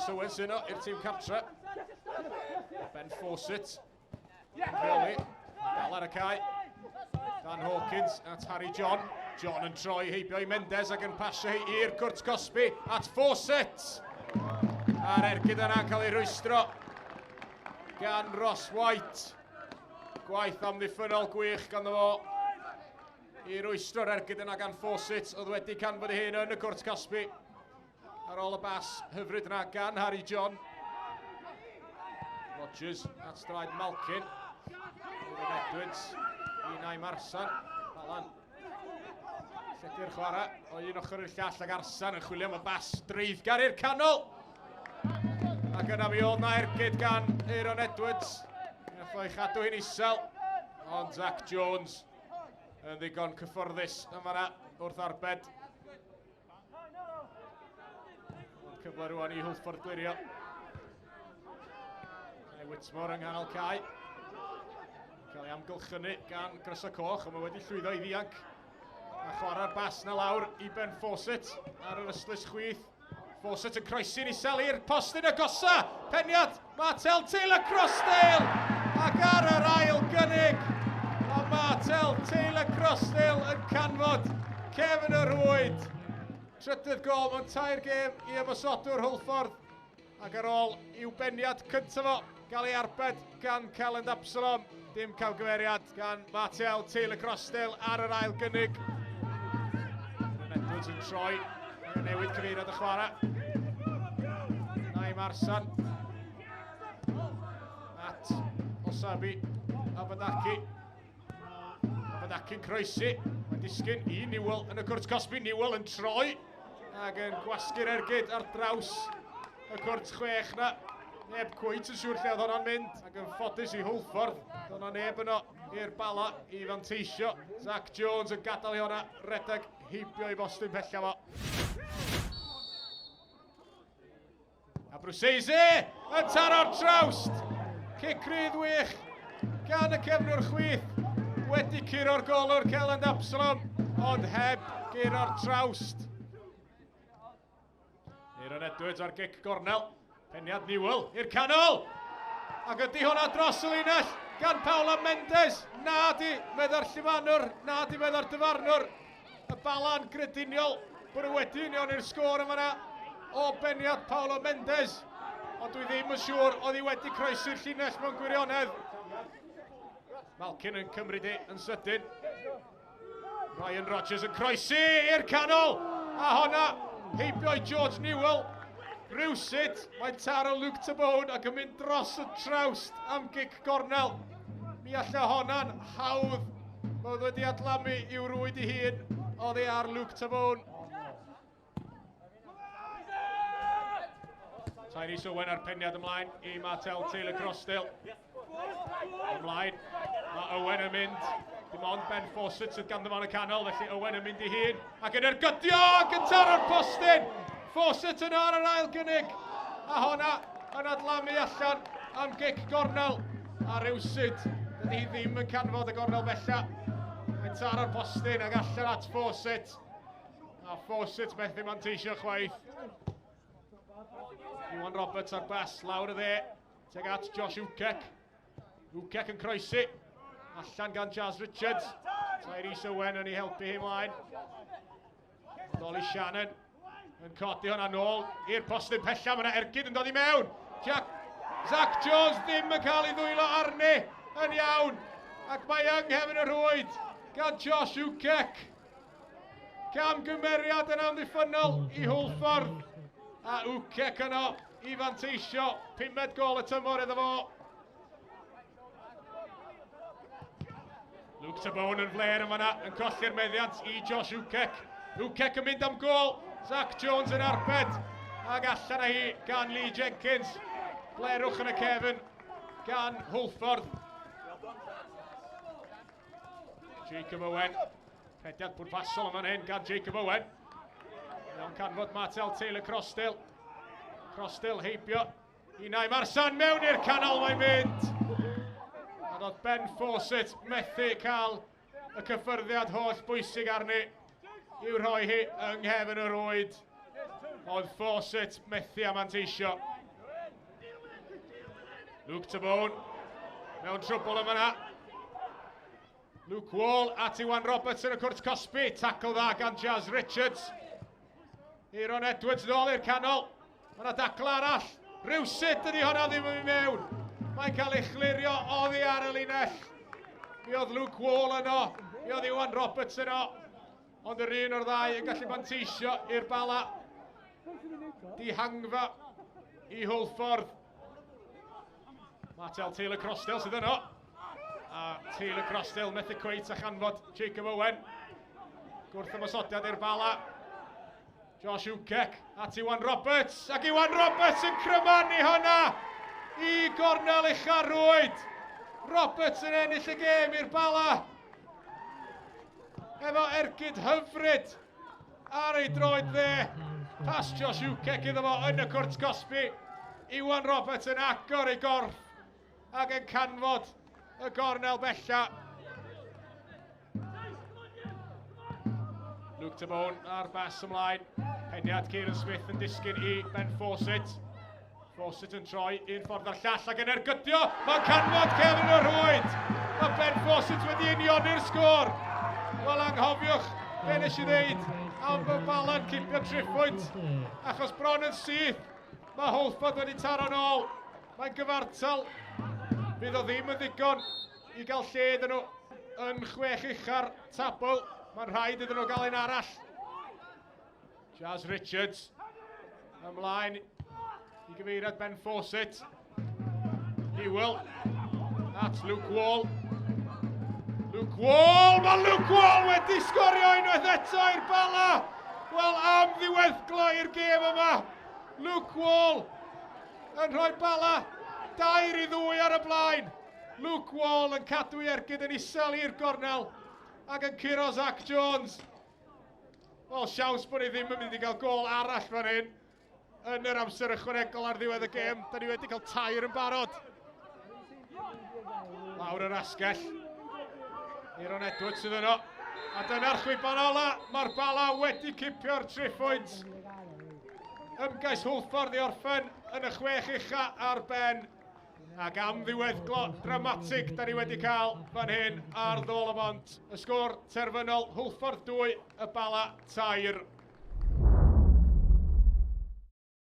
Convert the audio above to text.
Tyrese Owen sy'n o i'r tîm cartre. Ben Fawcett. Rheoli. Dal ar y cae. Dan Hawkins at Harry John. John yn troi heibio i Mendes ac yn pasio hi i'r cwrt cosbi at Fawcett. A'r ergyd yna'n cael ei rwystro gan Ross White. Gwaith amddiffynnol gwych ganddo fo i rwystro'r ergyd yna gan Fawcett oedd wedi canfod ei hun yn y cwrt cosbi. Ar ôl y bas hyfryd yna gan Harry John. Rogers at draed Malkin. Aaron Edwards i Naim Arsan. Alan. Lledu'r chwarae o un ochr i'r llall ag Arsan yn chwilio am y bas dreiddgar i'r canol. Ac yna mi oedd na ergyd gan Aaron Edwards. Nath o'i chadw hi'n isel. Ond Zach Jones yn ddigon cyfforddus yn fanna wrth arbed. Ond cyfle rwan i Hwlffordd glirio. Neu Whitmore yng nghanol cae. Cael ei amgylchynu gan Grysa Coch, ond mae wedi llwyddo i ddianc. A chwarae'r bas na lawr i Ben Fawcett ar yr ystlys chwith. Fawcett yn croesi'n isel i'r postyn agosa. Peniad, Martel Taylor Crossdale! Ac ar yr ail gynnig, mae Martel Taylor Crossdale yn canfod cefn y rhwyd. Trydydd gol mewn tair gêm i ymosodwr Hwlffordd. Ac ar ôl i'w beniad cyntaf o gael ei arbed gan Calend Absalom, dim camgymeriad gan Martel Taylor Crossdale ar yr ail gynnig. Edwards yn troi, yn newid cyfeiriad y chwarae. Naim Arsan. At Osabi Abadaki. Abadaki'n croesi. Mae'n disgyn i Newell yn y cwrt cosbi. Newell yn troi ac yn gwasgu'r ergyd ar draws y cwrt chwech na. Neb cweit yn siŵr lle oedd hwnna'n mynd ac yn ffodus i Hwlffordd. Doedd yna neb yno i'r Bala i fanteisio. Zach Jones yn gadael i hwnna redeg heibio i bostyn pella fo. A Brucese yn taro'r trawst. Cic rydd wych gan y cefnwr chwith. Wedi curo'r golwr Celand Absalom, ond heb guro'r trawst. Aaron Edwards ar gic gornel. Peniad Newell i'r canol. Ac ydy hwnna dros y linell gan Paula Mendes. Na di, meddai'r llifanwr. Na di, meddai'r dyfarnwr. Y balan grediniol bod nhw wedi union i'r sgôr yma na o beniad Paolo Mendes. Ond dwi ddim yn siŵr oedd hi wedi croesi'r llinell mewn gwirionedd. Malkin yn cymryd i yn sydyn. Ryan Rogers yn croesi i'r canol. A honna heibio i George Newell. Rywsut, mae'n taro Luke Tabone ac yn mynd dros y trawst am gic gornel. Mi alla honna'n hawdd Mae wedi adlamu i'w rwyd ei hun oddi ar Luke Tabone. Tyrese Owen ar peniad ymlaen i Martel Taylor Crossdale. Ymlaen, mae Owen yn mynd. Dim ond Ben Fawcett sydd ganddo fo yn y canol, felly Owen yn mynd i hun. Ac yn ergydio ac yn taro'r postyn. Fawcett yn ar yr ail gynnig. A honna yn adlamu allan am gic gornel. A rywsut, dydy hi ddim yn canfod y gornel bella. Mae'n taro'r postyn ac allan at Fawcett. A Fawcett methu manteisio chwaith. Iwan Roberts ar bas lawr y dde. Teg at Josh Ukek. Ukek yn croesi. Allan gan Jazz Richards. Tyrese Owen yn ei helpu hi ymlaen. Dolly Shannon yn codi hwnna nôl i'r postyn pella. Mae yna ergyd yn dod i mewn. Jack, Zach Jones ddim yn cael ei ddwylo arni yn iawn. Ac mae yng nghefn y rhwyd gan Josh Ukek. Camgymeriad yn amddiffynnol i Hwlffordd. A Ukek yno i fanteisio. Pumed gol y tymor iddo fo. Luke Tabone yn fler yn fanna, yn colli'r meddiant i Josh Ukek. Ukek yn mynd am gol, Zach Jones yn arbed, ac allan â hi gan Lee Jenkins. Blerwch yn y cefn gan Hwlffordd. Jacob Owen, rhediad pwrpasol yn fan hyn gan Jacob Owen. Mewn canfod Martel Taylor Crossdale. Crossdale heibio I Naim Arsan mewn i'r canol mae'n mynd. A doedd Ben Fawcett methu cael y cyffyrddiad holl bwysig arni i'w rhoi hi yng nghefn y rwyd. Oedd Fawcett methu a manteisio. Luke Tabone mewn trwbl yma na. Luke Wall at Iwan Roberts yn y cwrt cosbi. Tackle dda gan Jazz Richards. Aaron Edwards nôl i'r canol. Mae yna dacl arall. Rhywsut dydy hwnna ddim yn mynd mewn. Mae'n cael ei chlirio oddi ar y linell. Mi oedd Luke Wall yno. Mi oedd Iwan Roberts yno. Ond yr un o'r ddau yn gallu manteisio i'r Bala. Dihangfa i Hwlffordd. Martel Taylor Crossdale sydd yno. A Taylor Crossdale methu cweit a chanfod Jacob Owen. Gwrth ymosodiad i'r Bala. Josh Ukek at Iwan Roberts. Ac Iwan Roberts yn crymanu hwnna i gornel ucha rwyd. Roberts yn ennill y gêm i'r Bala. Efo ergyd hyfryd ar ei droed dde. Pas Josh Ukek iddo fo yn y cwrt cosbi. Iwan Roberts yn agor ei gorff ac yn canfod y gornel bella. Luke Tabone ar bas ymlaen. Peniad Kieran Smith yn disgyn i Ben Fawcett. Fawcett yn troi un ffordd a'r llall ac yn ergydio. Mae'n canfod cefn y rhwyd. Mae Ben Fawcett wedi unioni'r sgôr. Wel, anghofiwch be nes i ddeud am fy Balan cipio triphwynt. Achos bron yn syth, mae Hwlffordd wedi taro'n ôl. Mae'n gyfartal. Fydd o ddim yn ddigon i gael lle iddyn nhw yn chwech ucha'r tabl. Mae'n rhaid iddyn nhw gael un arall. Jazz Richards ymlaen i gyfeiriad Ben Fawcett. Newell at Luke Wall. Luke Wall! Mae Luke Wall wedi sgorio unwaith eto i'r Bala! Wel, am ddiweddglo i'r gêm yma. Luke Wall yn rhoi Bala 2-2 ar y blaen. Luke Wall yn cadw i ergyd yn isel i'r gornel ac yn curo Zach Jones. Wel, siawns bod ni ddim yn mynd i gael gol arall fan hyn yn yr amser ychwanegol ar ddiwedd y gêm. Da ni wedi cael tair yn barod. Lawr yr asgell. Aaron Edwards sydd yno. A dyna'r chwiban ola. Mae'r Bala wedi cipio'r triphwynt. Ymgais Hwlffordd i orffen yn y chwech ucha ar ben. Ac am ddiweddglo dramatig da ni wedi cael fan hyn ar Ddôl y Bont. Y sgôr terfynol, Hwlffordd 2, y Bala 3.